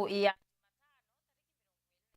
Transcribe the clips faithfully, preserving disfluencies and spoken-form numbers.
ya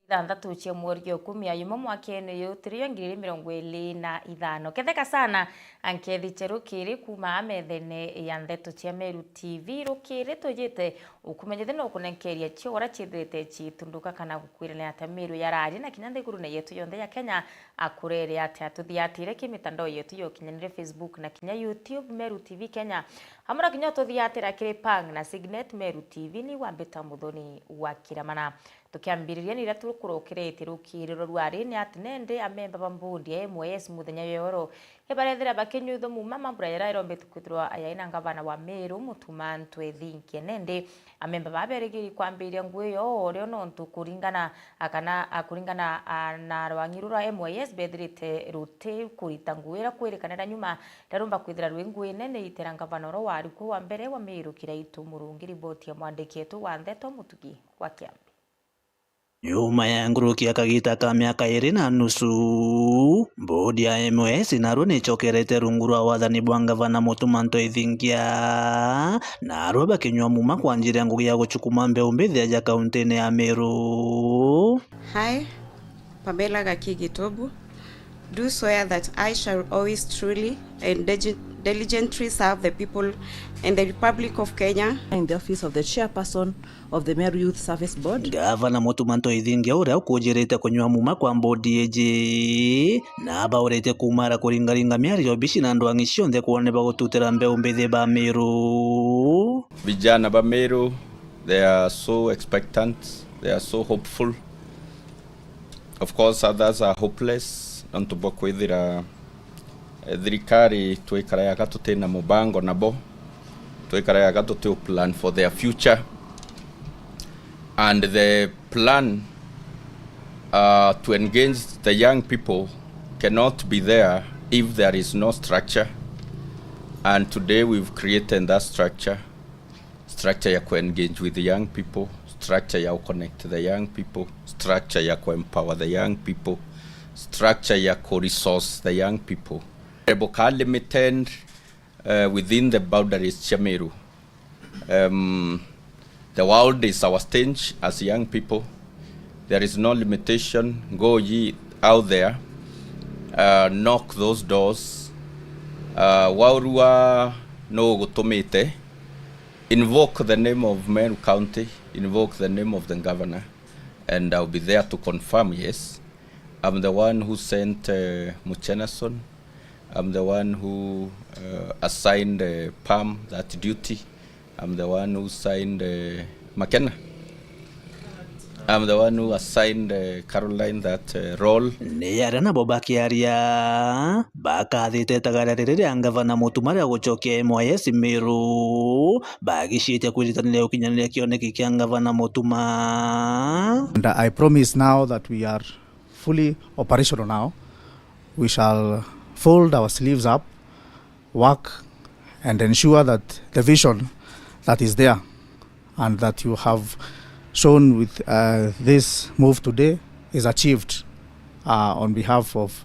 ithanthatu cia mweri jwa ikumi na jumwe mwakene uyu turi jwa ngiri igiri mirongo iri na ithano. Ketheka sana, ankethi cheru kiri kuuma methene ya Ndeto cia Meru T V. Rukiri tujite ukumenyithia na ukunenkeria cio uria ciithirite citunduka kana gukwirania ata Meru yarari na kinya nthigurune yetu yonthe ya Kenya akurere atia. Tuthiatire ki mitandao yetu ya ukinyaniria, Facebook na kinya YouTube, Meru T V Kenya. Amwe na kinya ututhiatira kiri Pang na Signet Meru T V, ni wambita Muthoni wa Kiramana. Tukiambiriria ni iria tukurukirite rukiriro rwari ni ati nende amemba ba mbodi ya M Y S muthenya jwa oro ibarethira bakinyuithwa muma mambura jaria irombete kwithirwa yaina ngavana wa Meru Mutuma Ntwethinkia. Nende amemba baberigiri kwambiria ngui yo orio nontu kuringana, a, kana, a, kuringana, a, na rwangi rura M Y S bethirite ruti kurita ngui iria kwirikanira nyuma riarumba kwithira rwi ngui nene itera ngavana uria wari ku wa mbere wa Meru Kiraitu Murungi. Riboti ya mwandiki wetu wa Ndeto Mutugi wa Kiambi. Nyuma ya nguruki ya kagita ka miaka iri na nusu, mbodi ya M Y S narua nicokerete rungu rwa wathani bwa ngavana Mutuma Ntwethinkia, narua bakinyua muma kwa njira ya ngugi ya gucukuma mbeu mbithi aja kauntine ya Meru. Hi, Pamela Gaki Gitobu. Do swear that I shall always truly and digi-, diligently serve the people and the Republic of Kenya. In the office of the chairperson of the Meru Youth Service Board. Gavana Mutuma Ntwethingia uria ukujirite kunyua muma kwa mbodi iji, na abaurite kumara kuringaringa miario bici na ndwang'i cionthe kwona bagututira mbeu mbithi ba Meru. Vijana ba Meru, they are so expectant, they are so hopeful. Of course, others are hopeless, nontu bwa kwithira, eh, thirikari twikaraga tutina mubango nabo, twikaraga tuti plan for their future. And the plan, uh, to engage the young people cannot be there if there is no structure. And today we've created that structure. Structure ya ku-engage with the young people, structure ya ku-connect the young people, structure ya ku-empower the young people, structure ya ku-resource the young people. Buka limited, uh, within the boundaries cia Meru. Um, the world is our stage as young people. There is no limitation. Go ye out there, uh, knock those doors. Uh, waurua no gutumite, invoke the name of Meru County, invoke the name of the governor, and I'll be there to confirm, yes. I'm the one who sent, uh, Muchenason. I'm the one who, uh, assigned, uh, Pam that duty. I'm the one who signed, uh, Makena. I'm the one who assigned, uh, Caroline that, uh, role. Ni aria nabo bakiaria, bakathite itagaria riri ria ngavana Mutuma ria gucokia M Y S Meru, bagicitie kwiritanira gukinyaniria kioneki kia ngavana Mutuma. And I promise now that we are fully operational now. We shall fold our sleeves up, work and ensure that the vision that is there and that you have shown with, uh, this move today is achieved, uh, on behalf of,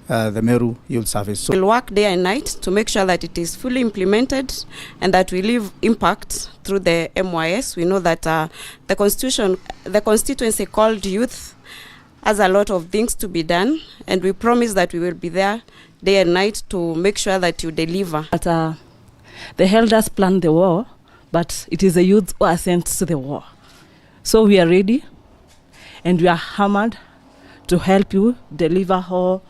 uh, the Meru Youth Service. So we'll work day and night to make sure that it is fully implemented and that we leave impact through the M Y S. We know that, uh, the constitution, the constituency called youth has a lot of things to be done, and we promise that we will be there day and night to make sure that you deliver. But, uh, the elders plan the war, but it is the youth who are sent to the war. So we are ready and we are hammered to help you deliver all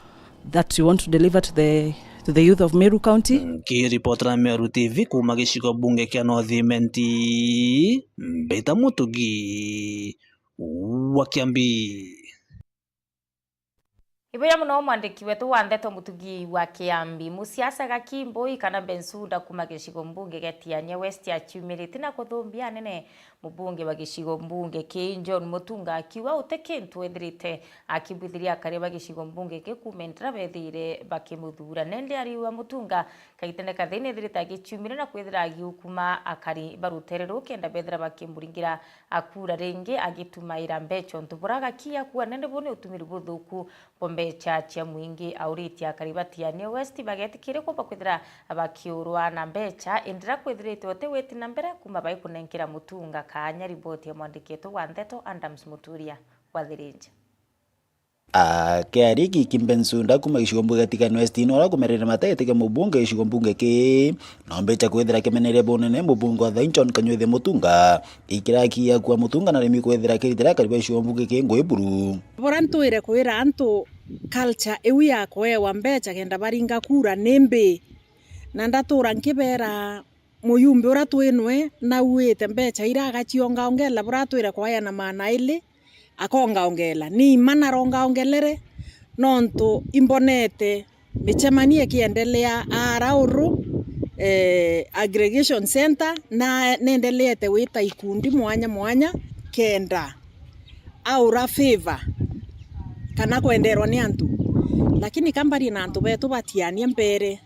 that you want to deliver to the, to the youth of Meru County. Nkiripotera Meru T V kuuma gicigo bunge kia North Imenti, mbita Mutugi wa Kiambi. Ibuya muno mwandiki wetu wa ndeto Mutugi wa Kiambi. Musiasa Gaki Mbui kana Bensouda kuuma gicigo mbunge gia Tigania West aciumiritie na kuthumbia anene mubunge wa gicigo mbunge kii John Mutunga akiuga uti kintu ethirite akibwithiria akari ba gicigo mbunge kii kuuma ndira bethire bakimuthuura. Nende ariuga Mutunga kagitene kathini ethirite agiciumira na kwithira agiukuma akari ba rutere ruu kenda bethira bakimuringira akura ringi agitumaira mbecha untu bura Gaki akuuga nende buu ni utumiri buthuku bwa mbecha cia mwingi. Auritie akari ba Tigania West bagetikire kumba kwithira bakiurwa na mbecha, indira kwithirite uti witi na mbere kuma baikunenkera Mutunga Aanya riboti ya mwandiki wetu wa nteto Adams Muturia wa Thirinja. Akiaria Kimbe Nsunda kuuma gicigo mbunge gia Tigania West, na uria kumerere matete kia mubunge gicigo mbunge kii, na ombite kwithira kimeneria bunene mubunge wa thai John Kanyuithi Mutunga, ikiraki ya kua Mutunga na rimi kwithira kiritira karibu gicigo mbunge kii ngui buru. Bura ntwire kwira antu culture iu ya kuewa mbeca kenda baringa kura ni mbi, na ndatura nkibera muyumbe uria twi nwe nauite mbeca iria agaciongaongela, buria atwire kwaeana maana ili, akongaongela. Ni mma narongaongelere, nontu imbonete micemanio ikiendelea ara uru, eh, aggregation center, na nendeleete gwita ikundi mwanya mwanya kenda aura favor kana kwenderwa ni antu. Lakini ka mbarie na antu betu batiania mbere,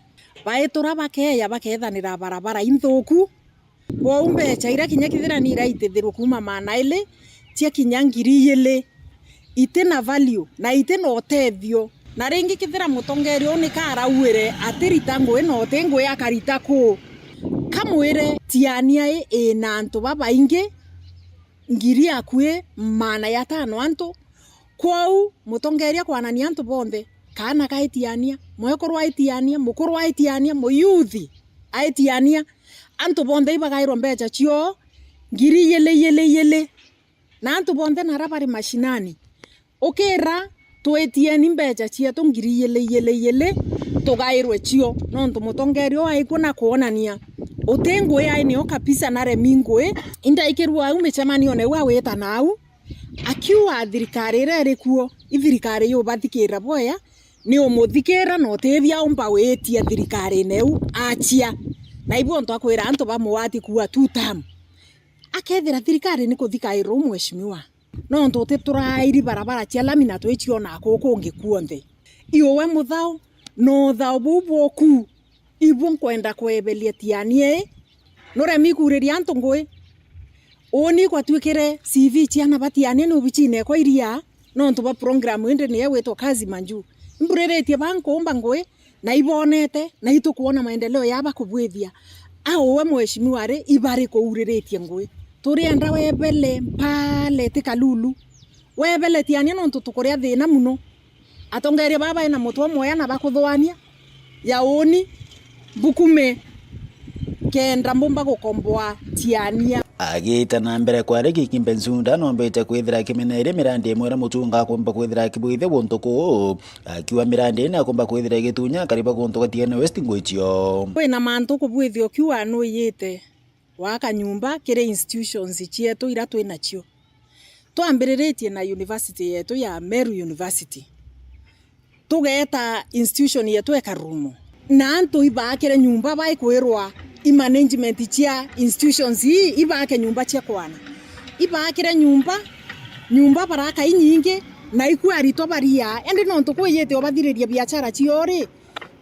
baitura bakeeya bakethanira barabara inthuku. Kwou mbeca iria kinya kithira ni iraitithirwe kuuma maana ili cia kinya ngiri igiri, iti na value na iti na utethio. Na ringi kithira mutongeria uu ni karauire atirita ngui na uti ngui akarita ku? Kamwire Tiania i ina antu babaingi, ngiri akui maana ya tano antu. Kwou mutongeria kwanania antu bonthe, kaana ka Itiania, mwekuru wa Itiania, mukuru wa Itiania, muyuthi a Itiania, antu bonthe ibagairwa mbeca cio ngiri igiri, igiri, igiri. Na antu bonthe nara bari mashinani, ukira twitieni mbeca cietu ngiri igiri, igiri, igiri, tugairwe cio, nontu mutongeria uu aikua na kwonania uti ngui ai nio kabisa, naremi ngui. Indaikirua au micemanione iu agwitana au, akiuga thirikari iria iri kuo i thirikari yubathikira bwea, ni umuthikira na utithia umba witia thirikarine iu achia. Na ibu ontu akwira antu bamuati kuua two term. Akethira thirikari ni kuthikairwa u mheshimiwa, nontu utiturairi barabara cia lami na twiciona kuu kungi kuonthe. Iuwe muthao, na uthao buu bwoku, ibu nkwenda kwebelia Tiania ii, nuremi kuuriria antu ngui. Uuni ikwatuikire C V ciana ba Tiania ni ubicine kwa iria, nontu bwa program indi ni egwitwa Kazi Manju. Imburiritie ba nkuumba ngui, na ibonete, na itukwona maendeleo ya bakubwithia. A uwe mheshimiwa ri, ibari kuuriritie ngui. Turienda webele mpale ti Kalulu. Webele Tiania nontu tukuria thina muno. Atongeria baba baina mutwe mwea na bakuthwania ya uuni, mbukume kenda mbumba gukomboa Tiania. Agiita na mbere kwaria Kimbe Nsunda, nombite kwithira akimeneria mirandi imwe iria Mutunga akumba kwithira akibwithia guntu kuu, akiuga mirandi ii ni akumba kwithira igitunya akari ba guntu ga Tigania West ngui cio. Kwina mantu ukubwithia ukiuga nuiyite waka nyumba kiri institutions cietu iria twi nacio. Twambiriritie na university yetu ya Meru University, tugeeta institution yetu e Karumo, na antu ibaakire nyumba, baikwirwa i management cia institutions ii ibaake nyumba cia kwana, ibaakire nyumba, nyumba baraka inyingi, na ikua aritwa baria. Indi nontu kwijite ubathiriria biashara cio ri,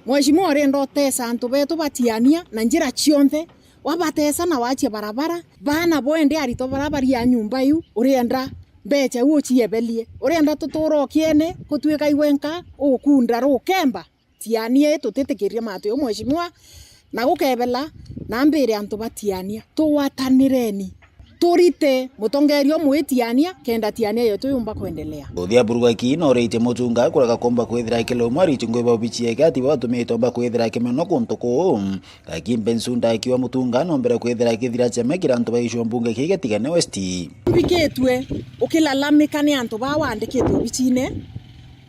mheshimiwa, urienda utesa antu betu ba Tiania na njira cionthe, wabatesa na wachia barabara, baana bo indi aritwa bara baria nyumba iu, urienda mbeca iu uciebelie? Urienda tuture ukiene, gutuika igwenka ukunda rukemba? Tiania ii tutitikiria matu iu mheshimiwa, na gukebela na mbire antu ba Tiania. Tugwatanireni, turite mutongeria umwe Tiania, kenda Tiania yetu yumba kwendelea. Uthia burugaki na uritie Mutunga kurega kumba kwithira kila umwe ariti ngui ba ubici yake ati batumite umba kwithira kimenwa kuntu kuu. Kimbe Nsunda akiuga Mutunga nombere kwithira akithira chama kira antu ba gicigo mbunge kii gia Tigania West. Mbikitue ukilalamika ni antu baa wandikite obicine,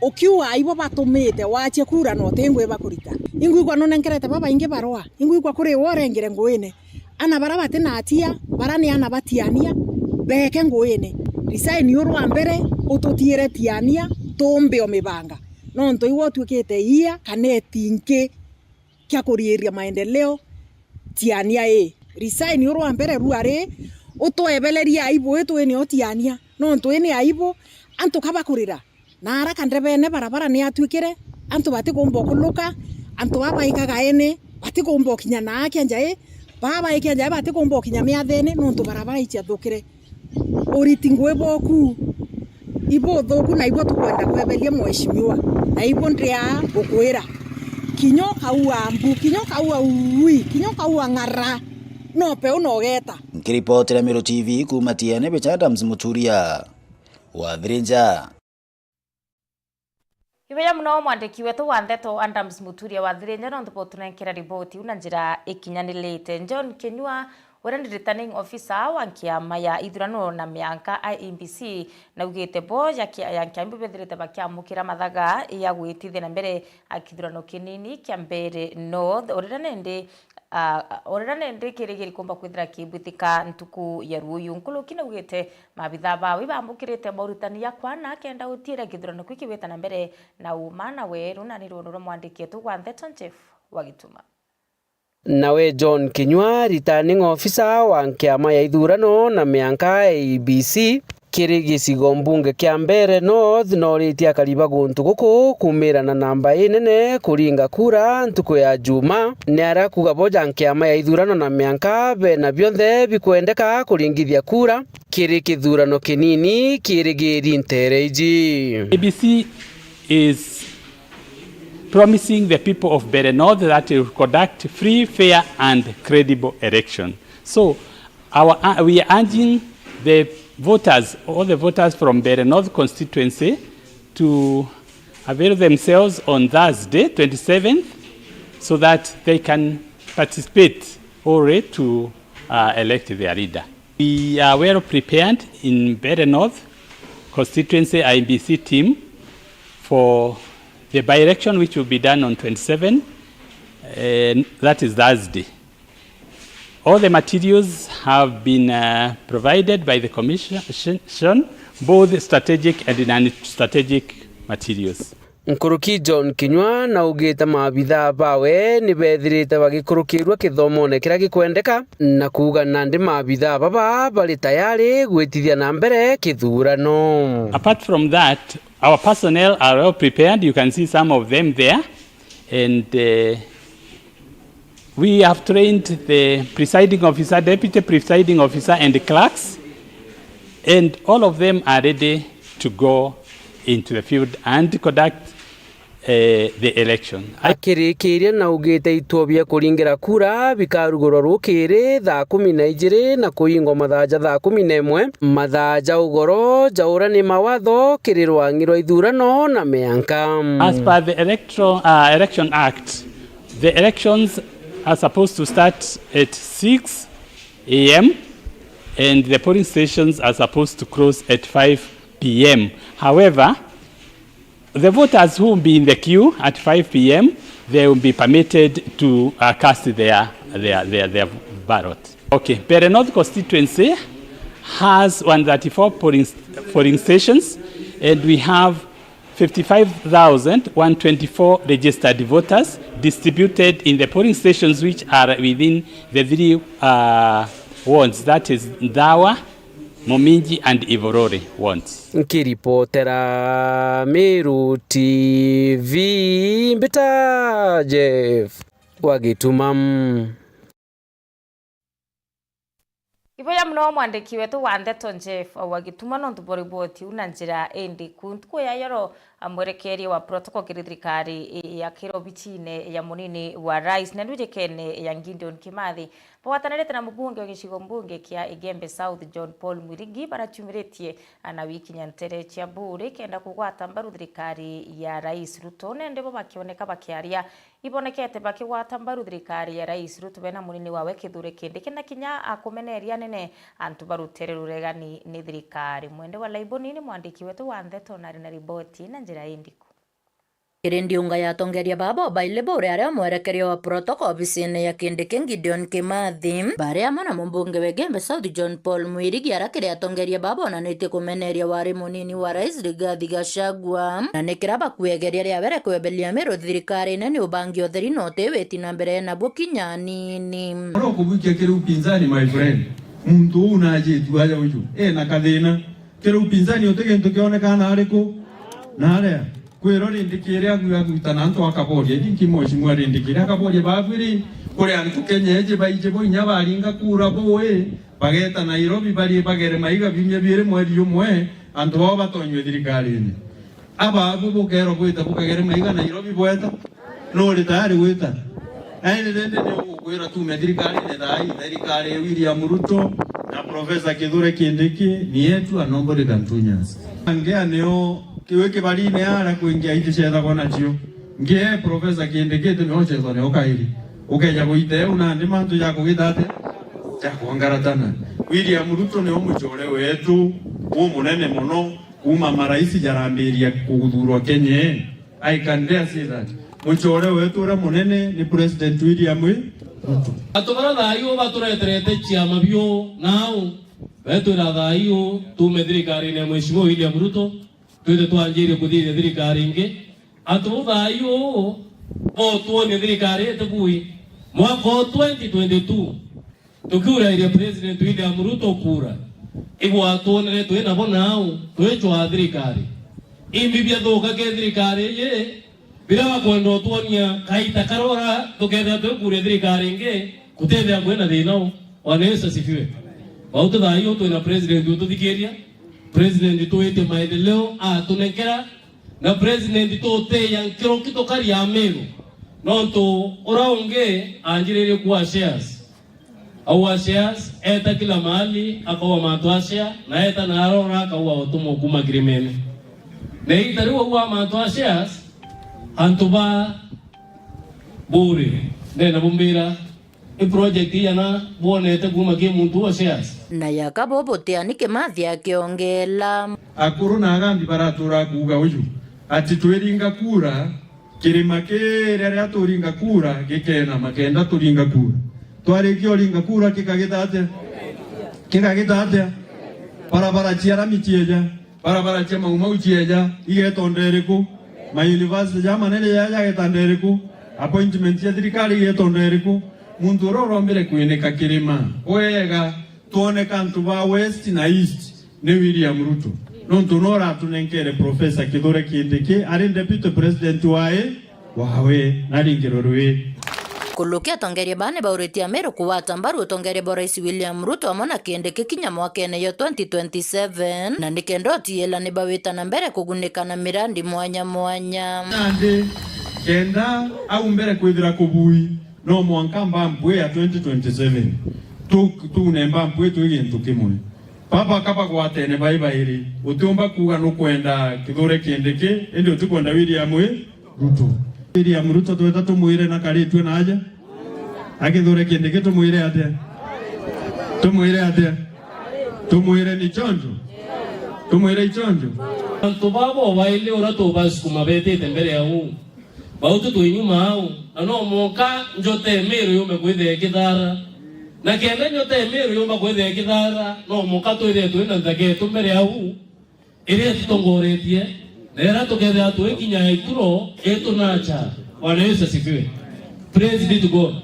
ukiuga ibo batumite wachia kura na uti ngui bakurita. Ingwigua nunenkerete babaingi barua, ingwigua kuri we urengire nguine. Ana bara bati na atia, bara ni ana ba Tiania, beeke nguine. Resign uru wa mbere, ututiire Tiania, tuumbe o mibanga. Nontu iwe utuikite iia kana itinki kia kuriiria maendeleo Tiania ii. Resign uru wa mbere rua ri, utwebelerie aibu ii twinio Tiania. Nontu ii ni aibu, antu ka bakurira. Na ara kandebene barabara ni atuikire, antu batikumba ukuluka, antu baa baikaga ene, batikumba ukinya na akia njai, baa baikia njai batikumba ukinya miathene, nontu barabara iciathukire. Uriti ngui bwoku ibuthuku, na ibo tukwenda kwebelia mheshimiwa, na ibo ndia gukwira. Kinya ukaua mbu, kinya ukaua ui, kinya ukaua ng'ara, no peu na ugeta. Ripoti ya Meru T V kuuma Tiene, mbicha Adams Muturia wa Thirinja. Ibeya muno mwandiki wetu wa ndeto Adams Muturia wa Thirinja nontu bwa utunenkera riboti iu na njira ikinyanirite. John Kinyua, uria ni returning officer wa nkiama ya ithurano na mianka I E B C, naugite bo ya kia-, ya nkiama iu bethirite bakiamukira mathaga ya gwitithia na mbere a kithurano kinini kia Mbeere North, urira nindi, ah, urira nindi kirigiri kumba kwithira kibwithika ntuku ya ruuyu. Nkuruki naugite maabitha bawe ibamukirite maurutani ya kwana kenda utiira kithurano kiu kigwita na mbere na uma na weru, na ni rwongo rwa mwandiki wetu wa ndeto Jeff Wagituma. Nawe John Kinyua, returning officer wa nkiama ya ithurano na mianka I E B C, kiri gicigo mbunge kia Mbeere North, noritie akari ba guntu guku kumira na namba inene kuringa kura ntuku ya Juma. Ni aria kuuga bo ja nkiama ya ithurano na mianka bena bionthe bikwendeka kuringithia kura kiri kithurano kinini kirigiri ntere iji. I E B C is promising the people of Mbeere North that it will conduct free, fair and credible election. So, our, uh, we are urging the voters, all the voters from Mbeere North constituency to avail themselves on Thursday, twenty-seventh, so that they can participate already to, uh, elect their leader. We are well prepared in Mbeere North constituency I E B C team for the by-election which will be done on twenty-seven, eh, that is Thursday. All the materials have been, uh, provided by the commission, both strategic and non-strategic materials. Nkuruki John Kinyua naugite maabitha bawe ni bethirite bagikurukirua kithomone kiria gikwendeka, na kuuga nandi maabitha baba bari tayari gwitithia na mbere kithurano. Apart from that, our personnel are well prepared. You can see some of them there. And, uh, we have trained the presiding officer, deputy presiding officer, and clerks, and all of them are ready to go into the field and conduct, uh, the election. Akirikiria naugite ituo bia kuringira kura bikarugurwa rukiri thaa kumi na ijiri na kuingwa mathaa ja thaa kumi na imwe, mathaa ja ugoro ja uria ni mawatho kiri rwang'i rwa ithurano na mianka. As per the Electro-, uh, Election Act, the elections are supposed to start at six a m and the polling stations are supposed to close at five p m. However, the voters who will be in the queue at five p m, they will be permitted to, uh, cast their, their, their, their ballot. Okay, Mbeere North constituency has one thirty-four polling, polling stations, and we have fifty-five thousand one twenty-four registered voters distributed in the polling stations which are within the three, uh, wards, that is Nthawa, Muminji and Ivorori wards. Nkiripotera Meru T V, mbita Jeff Wagituma. Ibuya muno mwandiki wetu wa ndeto Jeff Wagituma nontu bwa riboti iu na njira indiku. Ntuku ya yoro, a, mwerekeria wa protocol kiri thirikari ya kiri obicine ya munini wa rais na ndu njikene ya Gideon Kimathi bagwatanirite na mubunge wa gicigo mbunge kia Igembe South John Paul Mwirigi baraciumiritie na wikinya ntere cia Buuri kenda kugwata mbaru thirikari ya Rais Ruto. Nende bo bakioneka bakiaria ibonekete bakigwata mbaru thirikari ya Rais Ruto bena munini wawe Kithure Kindiki na kinya akumeneria anene antu barutere ruregani ni thirikari. Mwende wa Laiboni ni mwandiki wetu wa ndeto na ari na riboti na njira indiku. Kiri ndiunga ya atongeria babo baili Buuri aria mwerekeria wa protocol obisine ya Kindiki Gideon Kimathi bari amwe na mumbunge wa Igembe South John Paul Mwirigi aria kiri atongeria babo onanitie kumeneria wari munini wa Rais Rigathi Gachagua. Na ni kira bakuegeria ria were kweberia Meru thirikarine ni ubangi utheri na uti witi na mbere nabuo kinya anini. Oro kubukia kiri upinzani, my friend. Muntu uu najitu aja uju. E na kathina. Kiri upinzani uti gintu kionekana ari ku? Na aria. Kwiro Rindikiri agu agwita na antu akaboria. Thinki mheshimiwa Rindikiri akaboria babu ri, kuri antu Kenya eji baiji bo inya baringa kura bo wi, bageta Nairobi bari bagere maiga biumia biiri mweri jumwe, antu bao batonywe thirikarine. Ababu bukerwa bwita bukagere maiga Nairobi bweta, nuri tayari gwita? Na indi rindi ni ugukwira tume thirikarine thaa ii, thirikari ya William Ruto, Na Professor Kithure Kindiki ni yetu, and nobody can touch us. Ngea nio kiwe kibarine ara kwingia iticethagwa nacio. Ngea Professor Kindiki ti nio cethwa nio kairi. Ukeja guita eu nandi mantu ja kugita atia? Ja kwangaratana. William Ruto nio mucore wetu umunene mono, kuma maraisi jarambiria kuthurwa Kenya ii. I can dare say that. Mucore wetu uria munene ni President William Ruto. Antu baria thaa ii batureterete ciama biu nau, betwira thaa ii tuume thirikarine ya Mheshimiwa William Ruto, twite twanjirie kuthithia thirikari ingi. Antu bau thaa ii botwonie thirikari iti bui. Mwaka wa twenty twenty-two, tukiurairia President William Ruto kura, ibwatwonere twi nabo nau, twicwaa thirikari. Imbi biathuka ke thirikari iji, biria bakwenda utwonia kaita karora tukethira twikuria thirikari ingi, kutethira kwina thina u. Bwana Yesu asifiwe. Bau tu thaa ii twina president ututhikiria, president twitie maendeleo atunenkera, na president tuteya nkiro kitukari ya Meru, nontu uria ungi anjiririe kuua shares. Aua shares, eta kila mahali, akaua mantu a share, na eta na arora, akaua utumwa kuma kirimene. Na ita riu aua mantu a shares, antu ba buri, ndenda bumbira, i project igana bwonete kuma ki muntu wa shares? Na yaka bo butiani Kimathi akiongela. Akuru na agambi baratura kuuga uju, ati twiringa kura, kirima kiria riria turinga kura gikeenama kenda turinga kura. Twarikia uringa kura kikagita atia? Kikagita atia? Barabara cia rami cieja, barabara cia Mau Mau cieja, igetonda iriku? Ma university ja manene ja, jagetonda iriku? Appointment cia thirikari igetonda iriku? Muntu uria urombire kwinika kirima wega, twoneka antu ba West na East, ni William Ruto. Nontu no uratunenkere Professor Kithure Kindiki ari Deputy President wae, wawe, na ringiro rwi. Kulukia atongeria baa ni bauritie Ameru kugwata mbaru utongeria bwa Rais William Ruto amwe na Kindiki kinya mwakene yo twenty twenty-seven, na nikenda utiila ni bawita na mbere kugunika na mirandi mwanya mwanya. Nandi, kenda au mbere kwithira kubui, no mwanka mbampwi ya twenty twenty-seven. Tu-, tuune mbampwi twi gintu kimwe. Baba kaba gwatene bai bairi, utiumba kuuga nukwenda Kithure Kindiki, indi utikwenda William wi? Ruto. William Ruto tweta tumwire na karitue na aja? A Kithure Kindiki tumwire atia? Tumwire atia? Tumwire ni chonjo? Tumwire ichonjo? Antu baba baili uria tubasukuma betite mbere ya uu, bau tu twi nyuma au, na no mwanka njota ya Meru yumbe kwithira ikithara. Na kenda njota ya Meru yumba kwithira ikithara, no mwanka twithire twi na nthaka yetu mbere ya uu, iria itutongoretie, na iria tukethira twi kinya ituro itunacha. Bwana Yesu asifiwe. Praise be to God.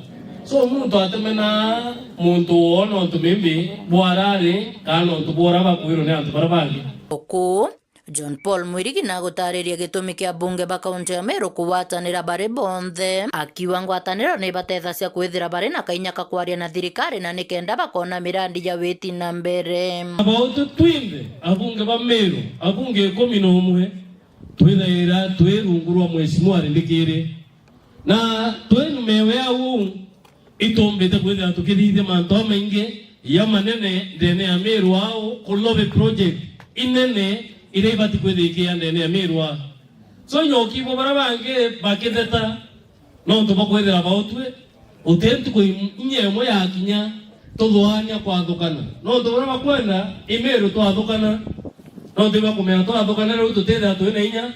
So, muntu atemena muntu woo nontu maybe bwarari, kana nontu bwora bakwirwo ni antu baria bangi. Uku, John Paul Mwirigi na gutariria gitumi kia abunge ba kaunti ya Meru kugwatanira bari bonthe, akiuga ngwataniro ni ibatethagia kwithira bari na kainya ka kwaria na thirikari na nikenda bakona mirandi ya witi na mbere. About twinthe abunge ba Meru, abunge ikumi na umwe, twithaira twi rungu rwa Mheshimiwa Rindikiri, na twi nyuma ewe au uu, itumbite kwithira tukithithia mantu jamaingi jamanene ndene ya Meru au, ku lobby project inene iria ibati kwithira ikiya ndene ya Meru au. So, nyoki bo baria bangi bakitheta nontu bwa kwithira bautwi, uti ntuku im-, inya imwe yakinya, tuthuania kwathukana. Nontu baria bakwenda i Meru twathukana, nontu ibakumenya twathukana riu tutithira twi na inya,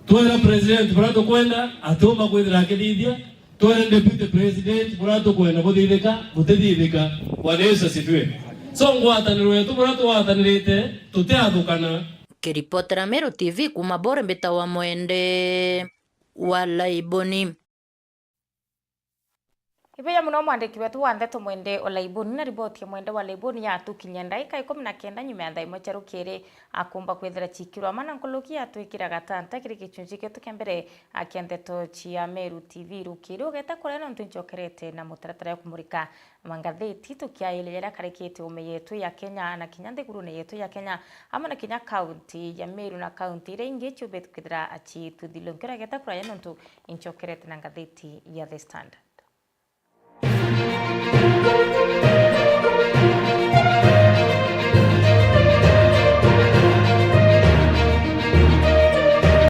twera president baria tukwenda, atiumba kwithira akithithia, twere deputy president, buria tukwenda buthithika, butithithika. Bwana Yesu asifiwe. So, ngwataniro yetu buria tugwatanirite, tutiathukana. Kiripotera Meru T V kuma Bore, mbitawa Mwende wa Laiboni. Ibuya muno mwandiki wetu wa ndeto Mwende wa Laiboni, na riboti ya Mwende wa Laiboni yatukinyia ndaika ikumi na kenda nyuma ya thaa imwe cia rukiri, akumba kwithira cikirwa mana nkuluki yatwikira gatanta kiri gichunji gietu kia mbere. Akia ndeto cia Meru T V rukiri, ugeta kuria nontu ncokerete na mutaratara ya kumurika mangatheti, tukiairiria jaria karikite ume yetu ya Kenya na kinya nthigurune yetu ya Kenya, amwe na kinya kaunti ya Meru na kaunti iria ingi ciumbite kwithira ciituthilwe. Nkiura geta kuraya nontu incokerete na ngatheti ya The Standard.